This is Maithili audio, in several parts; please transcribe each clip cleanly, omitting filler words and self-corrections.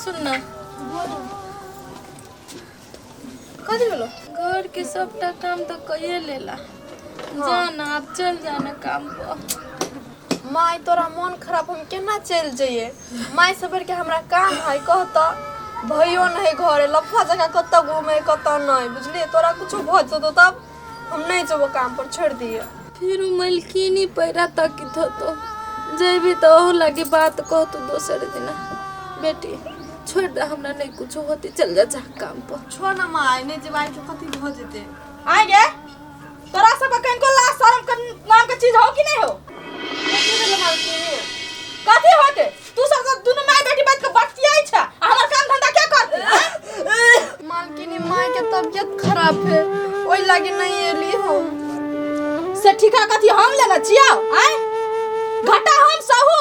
सुन ना। कथी भेलो? घर के सबटा काम तो कइए लेला। जाना आब चल जाना काम पर। माय तोरा मन खराब, हम केना चलि जइए? माय से बढ़ के हमरा काम है कहता, भइयो नहीं घरे, लफुआ जगह कतऽ घूमे कतऽ नहीं, बुझलिए? तोरा कुछो भऽ जेतौ तब हम नहीं जेबो काम पर, छोड़ दिए। फिर उ मलकिनी पैरा तकित होतो, जेबी तो ओहू लागी बात कहतो दोसर दिना। बेटी छोड़ दे, हमरा नहीं कुछो होती, चल जा जा काम पर। छोड़ ना माय, नहीं जेबै तो कथी भऽ जेतै? आइ गे, तोरा सबके कनिको लाज शरम के नाम के चीज हो कि नहीं हो? कथी भेलै मालकिनी? कथी होते? तू सब तो दुनू माय बेटी बैठ के बतियाई छ, आ हमर काम धंधा के करते? आँय? मालकिनी, माय के तबियत खराब है, ओहि लागी नहीं एली हम। से ठीका कथी हम लेने छियौ? आँय, घाटा हम सहू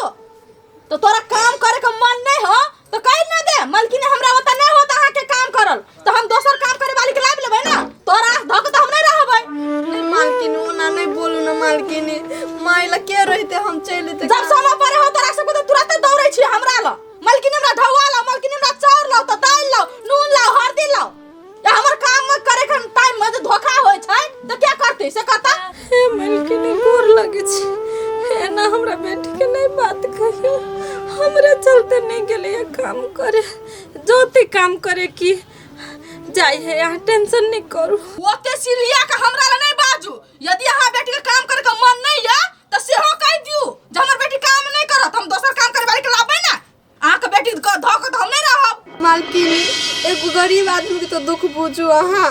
तो तोरा काम करे के मन नहीं हो तो कहि ना दे मालकिनी, हमरा ओता नहीं होता अहाँ के काम करल, तो हम दोसर काम करे वाली के लाबि लेबै ना, तोरा धक तो हम नहीं रहबै। नहीं मालकिनी, ओना नहीं बोलू ना मालकिनी, माय ला के रहते, हम चलि एते। जब समय पर हो तोरा सबके तो तुरंत दौड़ै छी हमरा ल, मालकिनी हमरा ढौआ लाओ, मालकिनी हमरा चाउर लाओ, तो दालि लाओ, नून लाओ, हल्दी लाओ। या हमर काम करे के टाइम में जे धोखा होय छै तो क्या करते से कहता? हे मालकिनी, गोर लगे छी, एना हमरा बेटी के नहीं बात कहियो। हमरा चलते नहीं गेलै काम करे, जोते काम करे की जाय है, यहाँ टेंशन नहीं करू। ओते सिलिया के हमरा ल नहीं बाजू, यदि अहाँ बेटी के काम करे के मन नहीं है तो सेहो कहि दियू जे हमर बेटी काम नहीं करत, हम दोसर काम करे वाली के लाबै ना, अहाँ के बेटी के धऽ के तऽ हम नहीं रहब। मालकिनी, एगो गरीब आदमी के तो दुख बुझू अहाँ।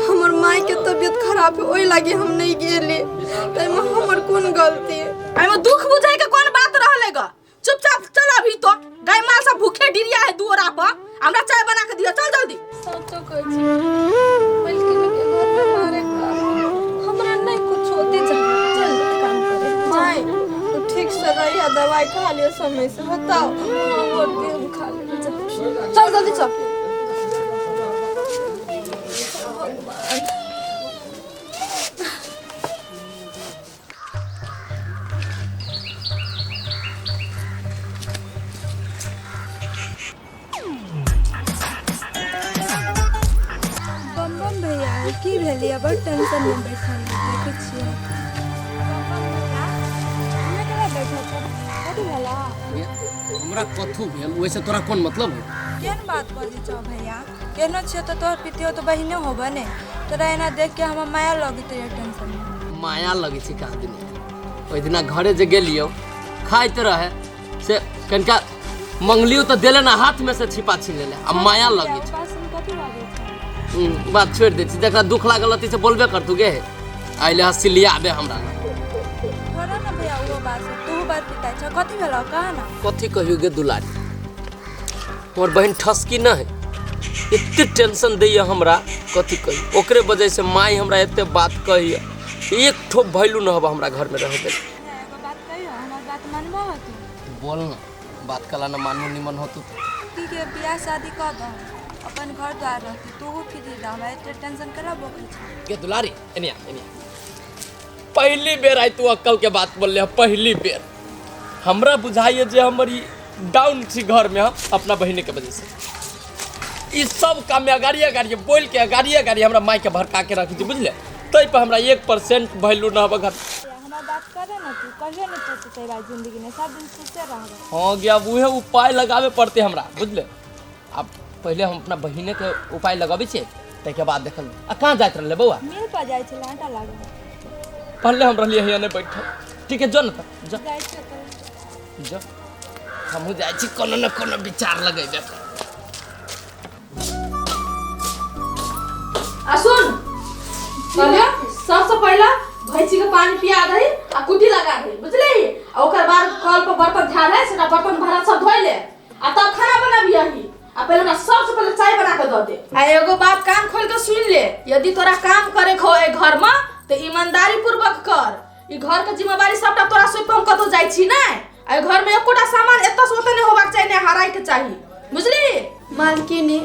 हमर माय के तबियत खराब है, ओहि लागी हम नहीं गेली, ताहिमे हमर कोन गलती? एहिमे दुख बुझै के कोन बात रहलै ग? चुपचाप चल, अभी तो गाय माल सब भूखे डिरिया है दुअरा पर, हमरा चाय बना के दियो, चल जल्दी। सचो कहै छी मालकिनी के घर में मारे का हमरा नहीं कुछ होते, जा चल काम करे। माय तू ठीक से रहिया, दवाई खा लियो समय से, बताओ। और भी हम खा लेबै, जा। चल जल्दी चल। बम बम भैया, की भेलियै? बड़ टेंशन में बैठल देखै छियै। बम बम भैया, हमे केना बैठल छौ? कथी भेला? हमरा कथू भेल ओहिसँ तोरा कोन मतलब है? केहन बात बजै छौ भैया? केहनो छियौ तऽ तोहर पितियो तऽ बहिने होबे ने। तोरा एना देख के हमरा माया लगैत रहै टेंशन में। माया लगै छै कहाँ दिन। ओहि दिना घरे जे गेलियौ, खाइत रहे से कनिका मंगलियो तऽ देले ना, हाथ में से छिपा छीन लेले, आ माया लगै छै। बात सुन, कथी बाजै छौ? बात छोड़ि दै छी, जकरा दुख लागल रहतै से बोलबे करतू गे। आइले हँसी लियाबे हमरा लग। छोड़ो ना भैया ओहो बात से, तू बात पिताइ छौ। कथी भेलौ, कह ना। कथी कहियो गे दुलारी, हमर बहिन ठसकी न है, एते टेंशन दैया हमरा, कथी कही। ओकरे वजह से माई हमरा एते बात कहैया, एक ठोप वैल्यू न हबा हमरा घर में रह दे। एगो बात कहियो, हमर बात मानबो तू? बोल ना, बात कला ना मानू निमन होतू। ठीक है, बियाह शादी कर दो, अपन घर द्वार रहती, तू फिर रह, हमरा एते टेंशन करा बोकै छै। गे दुलारी, एनिया एनिया, पहली बेर आई तू अक्कल के बात बोलले। पहली बेर हमरा बुझाइए जे हमर ई डाउन छी घर में हम अपना बहिने के वजह से। ई सब काम में अगाड़ी अगाड़ी बोल के अगाड़ी अगाड़ी हमरा माई के भड़का के रख दी, बुझले? तै पर हमरा 1% वैल्यू न हबे घर। हमर बात करे ना तू, कहियो नहीं पछतेबा जिंदगी में, सब दिन खुशे रहबे। हाँ गया, उहे उपाय लगावे पड़ते हमरा, बुझले? अब पहले हम अपना बहिने के उपाय लगाबै छियै, ताहिके बाद देखल। आ कहाँ जाइत रहले बौआ? मिल पर जाइ छलै आटा लागल। पहले हम रहलियै हियाँ नहि बैठल। ठीक है, जो न तऽ जो। जाइ छियै तऽ। जो, हमहूँ जाइ छी, कोनो ने कोनो विचार लगेबे कर। आ सुन, कहलियो सबसे पहला भैंसी के पानी पिया दही आ कुटी लगा दही, बुझली? आ ओकर बाद कल पर बर्तन झाड़ है, सेटा बर्तन भाड़ा सब धोइ ले, आ तब खाना बनाबियही। आ पहले हमरा सबसे पहले चाय बना के दऽ दे। आ एगो बात कान खोल के सुन ले, यदि तोरा काम करे के हो ए घर में तो ईमानदारी पूर्वक कर। ई घर के जिम्मेवारी सबटा तोरा सौंप के हम कतौ जाइ छी नै। आ ई घर में एकोटा सामान एतऽ से ओतऽ नहि होबाक चाही, नहि हराय के चाही, बुझली? मालकिनी,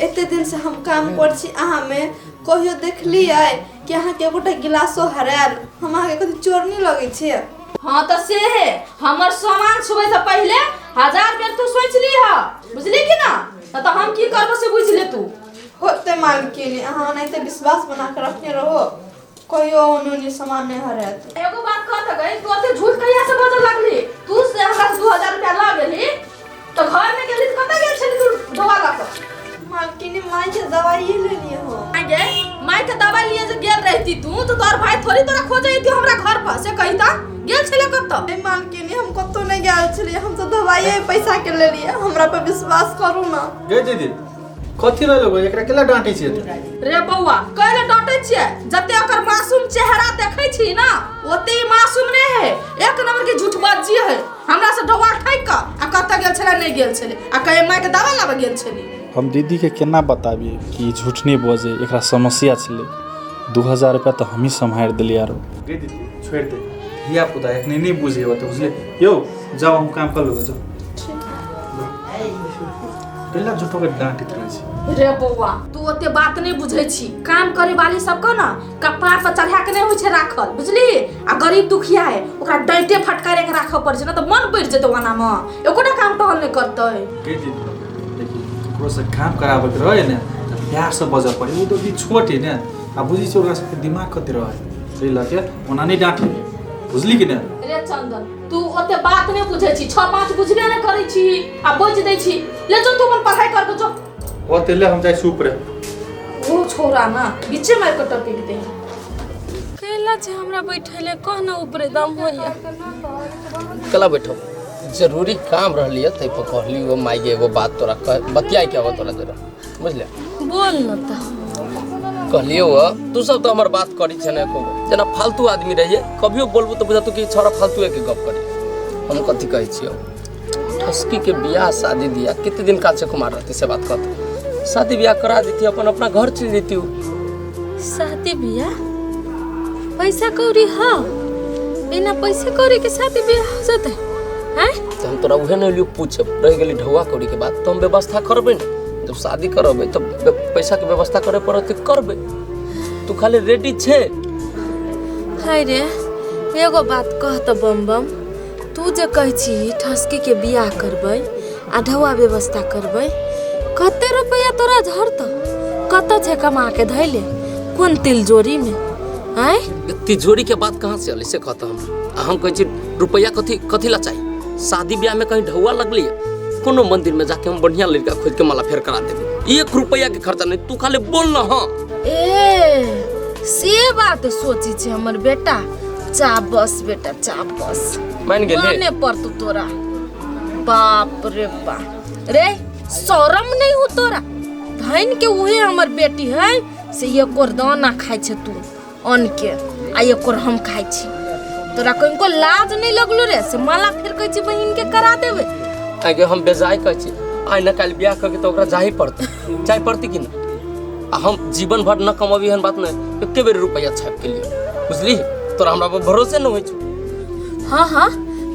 एते दिन से हम काम कर छी अहाँ में, कहियो देखलियै कि अहाँके एगोटा गिलासो हरायल? हम अहाँके कथी चोरनी लगै छियै? हाँ तऽ से है, हमर सामान छुबै से पहिले हजार बेर तू सोच ली हा, बुझली कि ना? न तऽ हम की करबो से बुझि ले तू। होते मालकिनी, अहाँ ओनाहिते विश्वास बना के रखने रहो, कहियो ओने ओने सामान नहि हरायत। एगो बात कह त गई, तू ओते झूठ कहिया से बजऽ लगली? तू से हमरा से 2000 रुपया लऽ गेली तऽ घर में गेली तऽ कतऽ गेल छली तू ढोआ लऽ कऽ? मालकिनी, माय के दवाइए लेलियै हम। आइ गे, माय के दवाई लिए जे गेल रहती तू तऽ तोहर भाई थोड़ी तोरा खोजे अइती हमरा घर पर, से कही तऽ गेल छले कतऽ? ए मालकिनी, हम कतौ नहि गेल छलियै, हम तऽ दवाइए पैसा के लेलियै, हमरा पर विश्वास करू ना। गे दीदी, कथी रहलो, एकरा केला डांटे छियै? रे बौआ, कैले डांटे छियै? जते ओकर मासूम चेहरा देखै छी ना, ओते ही मासूम नहीं है, एक नंबर के झूठबाजी है। हमरा से ढोआ ठकि कऽ आ कतऽ गेल छलै नहि गेल छलै आ कहे माय के दवा लाबऽ गेल छलै। हम दीदीके केना बताबी कि ई झूठ नहि बजै, एकरा समस्या छलै। 2000 रुपया तऽ हमही सम्हारि देलियै। आरो गे दीदी, छोड़ि दे, धिया पुता एखने नहि बुझै होतै, बुझलियै? यौ जाओ, हम काम कर लेबै, जाओ। कैला झूठोके डाँटैत रहै छी? रे बौआ, तू ओते बात नहीं बुझै छी। काम करे वाली सबके ना कपार पर चढ़ा के नहीं होइ छै राखल, बुझली? आ गरीब दुखिया है, ओकरा डांटे फटकारे के राखऽ पड़ै छै, ना तऽ मन बढ़ि जेतै ओना मे, एकोटा काम टहल नहीं करतै। गे दीदी, देखी, ककरोसँ काम कराबैके रहै ने तऽ प्यारसँ बजऽ पड़ै। ओ तऽ अभी छोट है ने, आ बुझै छी ओकरा सबके दिमाग कते रहै, ताहि लऽ के ओना नहि डाँटी, बुझली कि नहि? रे चंदन, तू ओते बात नहीं बुझै छी, 6 5 बुझबे नहीं करै छी आ बजि दै छी। ले जो तू अपन पढ़ाई कर के जो। ओते ले, हम जाइ छी ऊपरे। ओ छोरा ना बीचे मारि के टपक दे। कैला छै हमरा बैठेले, कह न ऊपरे दम होइया। कला बैठो, जरूरी काम रहली है तै पर कहली। वो माई के एगो बात तोरा बतियाए के आवा तोरा जरा, बुझले? बोल न त। कहलियो वो, तू सब तो हमर बात करी छे ने एको, जेना फालतू आदमी रहिए कभियो बोलबू तो बुझातू कि छोरा फालतू के गप करी। हम कथी कहै छियो, ठसकी के बियाह शादी दिया कितने दिन काचे कुमार रहती से बात कहत, शादी बियाह करा देती, अपन अपना घर चल जेती। शादी बियाह पैसा कौड़ी? हाँ, बिना पैसा कौड़ी के शादी बियाह हो जतै हैं? तो हम तोरा उहे नहीं लियो पूछब, रह गेली ढौआ कौड़ी के बात, तो हम व्यवस्था करबै ने। जब शादी करबै तो पैसा के व्यवस्था करे पड़त, करबै। तू खाली रेडी छे? हाय रे, एगो बात कह त बम बम, तू जे कहै छी ठसकी के बियाह करबै आ ढौआ व्यवस्था करबै, कते रुपया तोरा झरतौ? कतऽ छै कमा के धैले, कोन तिलजोरी में? आँय, तिजोरी के बात कहाँ से अलै से कहता हम। आ हम कहै छी रुपया कथी कथी ला चाही शादी ब्याह में? कहीं ढौआ लगली है, कोनो मंदिर में जाके हम बढ़िया लड़का खोज के माला फेर करा देबै, 1 रुपया के खर्चा नहीं। तू खाली बोल ना हाँ। ए से बात सोची छै हमर बेटा। चा बस बेटा, चा बस। मान गेली? माने पड़तौ तोरा। बाप रे बाप रे, शरम नहीं हो तोरा? धन के उहे हमर बेटी है से एकोर दाना खाइ छै तू अन्न के, आ एकोर हम खाइ छी। तोरा कनिको लाज नहीं लगलो रे से माला फेर कहै छी बहिन के करा देबै? आगे हम बेजाय कहै छी, आइ न काल्हि बियाह करके तो ओकरा जाही पड़तै, जाय पड़तै कि ना? आ हम जीवन भर न कमबी एहन बात नहीं, एके बेर रुपया छापि के लिए, बुझली? तोरा हमरा पर भरोसे न होइ छौ। हाँ हाँ,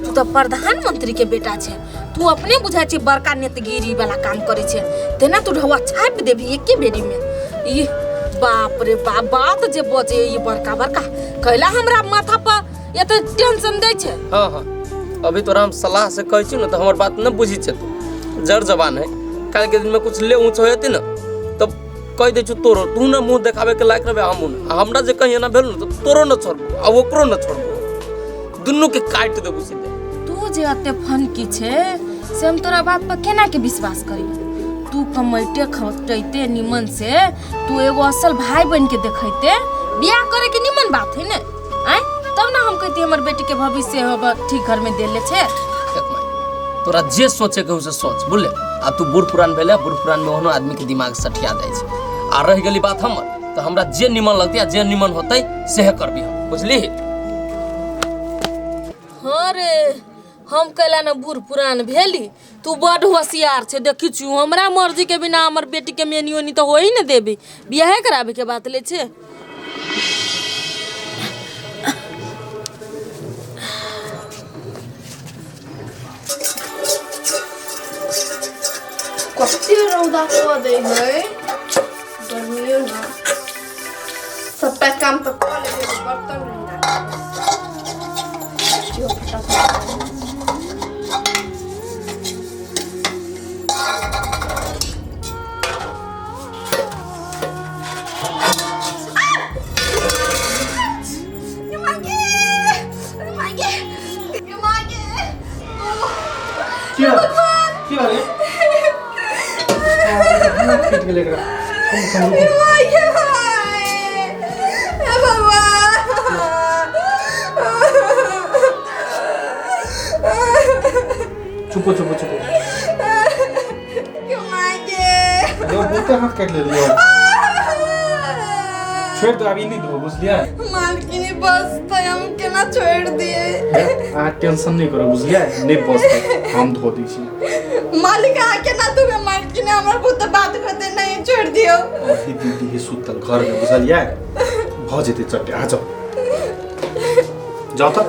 तू तो प्रधानमंत्री के बेटा छे, तू अपने बुझाइ छी बड़का नेतगिरी वाला काम करै छे, तेना तू ढौआ छापि देबही एके बेरी में। ई बाप रे बाप, बात जे बजे ई बड़का बड़का कैला हमरा माथा पर एते टेंशन दै छै। हाँ हाँ, अभी तोरा हम सलाह से कहै छी ना तो हमर बात न बुझी छे, तू जर जवान है, काल्हि के दिन में कुछ ले ऊँच हो जेतै ना तब कहि दै छौ तोरो, तू न मुँह देखाबे के लायक रहबे, हमहूँ न। आ हमरा जे कहीं एना भेल न तो तोरो न छोड़बो आ ओकरो न छोड़बो, दुनू के काटि देबो सीधे। तू जे एते फनकी छे से हम तोरा बात पर केना के विश्वास करियो? तू कमैते खटैते निमन से, तू एगो असल भाई बन के देखैते, बियाह करे के निमन बात है ने? आँय, तब ना हम कहती हमर बेटी के भविष्य होब ठीक घर में देले छे। देख माई, तोरा जे सोचे के हो से सोच, बुझले? आ तू बूढ़ पुरान भेले, बूढ़ पुरान में ओहनो आदमी के दिमाग सठिया जाइ छै। आ रहि गेली बात हमर, तऽ हमरा जे निमन लगतै आ जे निमन होतै सेहे करबी हम, बुझली? हाँ रे, हम कैला न बूढ़ पुरान भेली, तू बड होशियार छे, देखी छु हमरा मर्जी के बिना हमर बेटी के मेनी ओनी तो हो ही न देबी, बियाहे कराबे के बात ले छे। कते रौदा कऽ दै है, गर्मियो ना। सबटा काम तऽ कऽ लेबै, बर्तन रहि गेल। फटाफट। की भेल? की भेल? फुटि गेलै एकरा। कम कम रुकू। भाई भाई हे भगवान। चुपो चुपो चुपो। क्यों मांगे? यौ बहुते हाथ काटि लेलियै। छोड़ि दो, आब ई नहि धो, बुझलियै? मालकिनी बस तऽ हम केना छोड़ि दिए? अहाँ टेंशन नहि करू, बुझलियै? नहि बसतै, हम धो दै छी। मालिक, अहाँ केना धोबै? मालकिनी हमरा बहुत बात कहते, नहीं छोड़ि दियौ। अभी दीदी हे सुतल घरमे, बुझलियै? भऽ जेतै चट्टे। अहाँ जाउ, जाउ तऽ।